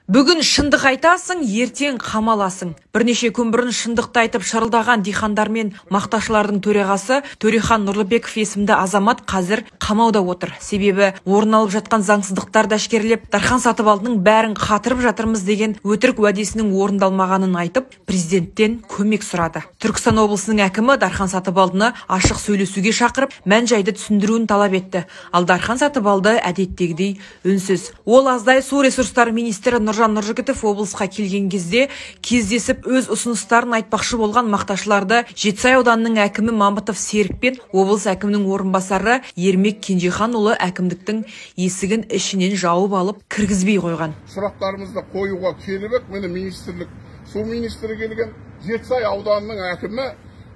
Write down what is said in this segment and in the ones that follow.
Бүгін шындық айтасың, ертең қамаласың. Бірнеше күн бұрын шындықты айтып шырылдаған диқандар мен мақташылардың төрағасы Төрехан Нұрлыбеков есімді азамат қазір қамауда отыр. Себебі орын алып жатқан заңсыздықтарды әшкерелеп, Дархан Сатыбалдының бәрін қатырып жатырмыз деген өтірік уәдесінің орындалмағанын айтып, президенттен көмек сұрады. Түркістан облысының әкімі Дархан Сатыбалдыны ашық сөйлесуге шақырып, мән-жайды түсіндіруін талап етті. Ал Дархан Сатыбалды әдеттегідей үнсіз. Ол аздай су ресурстары министрі Нұржан Нұржігітов облысқа келген кезде кездесіп өз ұсыныстарын айтпақшы болған мақташыларды Жетісай ауданының әкімі Мамытов Серік пен облыс әкімінің орынбасары Ермек Кенжеханұлы әкімдіктің есігін ішінен жауып алып кіргізбей қойған. Сұрақтарымызды қоюға келіп едік, міне министрлік, су министрі келген, Жетісай ауданының әкімі,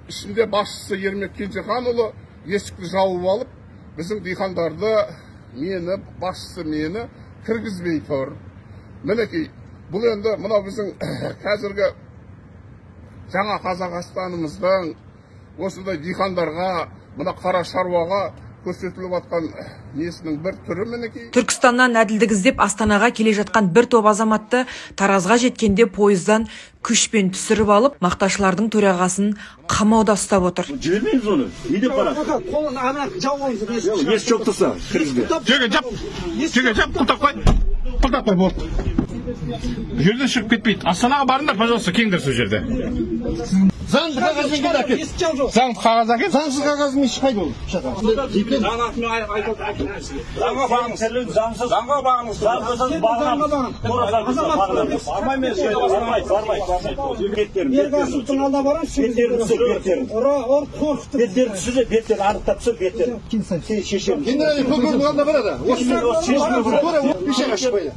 ішінде басшысы Ермек Кенжеханұлы есікті жауып алып, біздің диқандарды, мені, басшысы мені кіргізбей тұр. Мінекей, бұл енді мынау біздің қазіргі жаңа Қазақстанымыздың осындай диқандарға, мына қара шаруаға көрсетіліп жатқан несінің бір түрі мінекей. Түркістаннан әділдік іздеп Астанаға келе жатқан бір топ азаматты Таразға жеткенде пойыздан күшпен түсіріп алып, мақташылардың төрағасын қамауда ұстап отыр. Жібермейміз оны. Не деп барады? Қолын ана жауып алыңыз. Ес жоқ тұрса, кіргізбе. Жерге жап. Жерге жап, құлтап қой. Құлтап қой, болды. Бұл жерден шығып кетпейді. Астанаға барыңдар, пожалуйста, келіңдер сол жерде. Заңды қағазбен кел әкел. Заңды қағаз әкел. Заңсыз қағазбен шықпайды ол. Заңға бағыныңыз. Заңға бағыныңыз. Беттерін түсір, беттерін анықтап түсір, беттерін. Сен шешеміз. Генеральный прокурордың алдына барады. Осы шықпайды.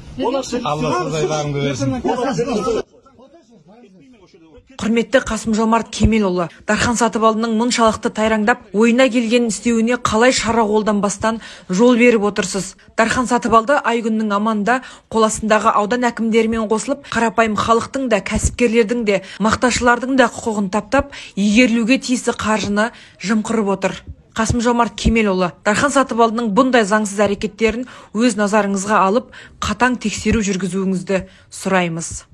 Құрметті Қасым-Жомарт Кемелұлы, Дархан Сатыбалдының мұншалықты тайраңдап, ойына келгенін істеуіне қалай шара қолданбастан жол беріп отырсыз? Дархан Сатыбалды ай-күннің аманда қол астындағы аудан әкімдерімен қосылып, қарапайым халықтың да, кәсіпкерлердің де, мақташылардың да құқығын таптап, игерілуге тиісті қаржыны жымқырып отыр. Қасым-Жомарт Кемелұлы, Дархан Сатыбалдының бұндай заңсыз әрекеттерін өз назарыңызға алып, қатаң тексеру жүргізуіңізді сұраймыз.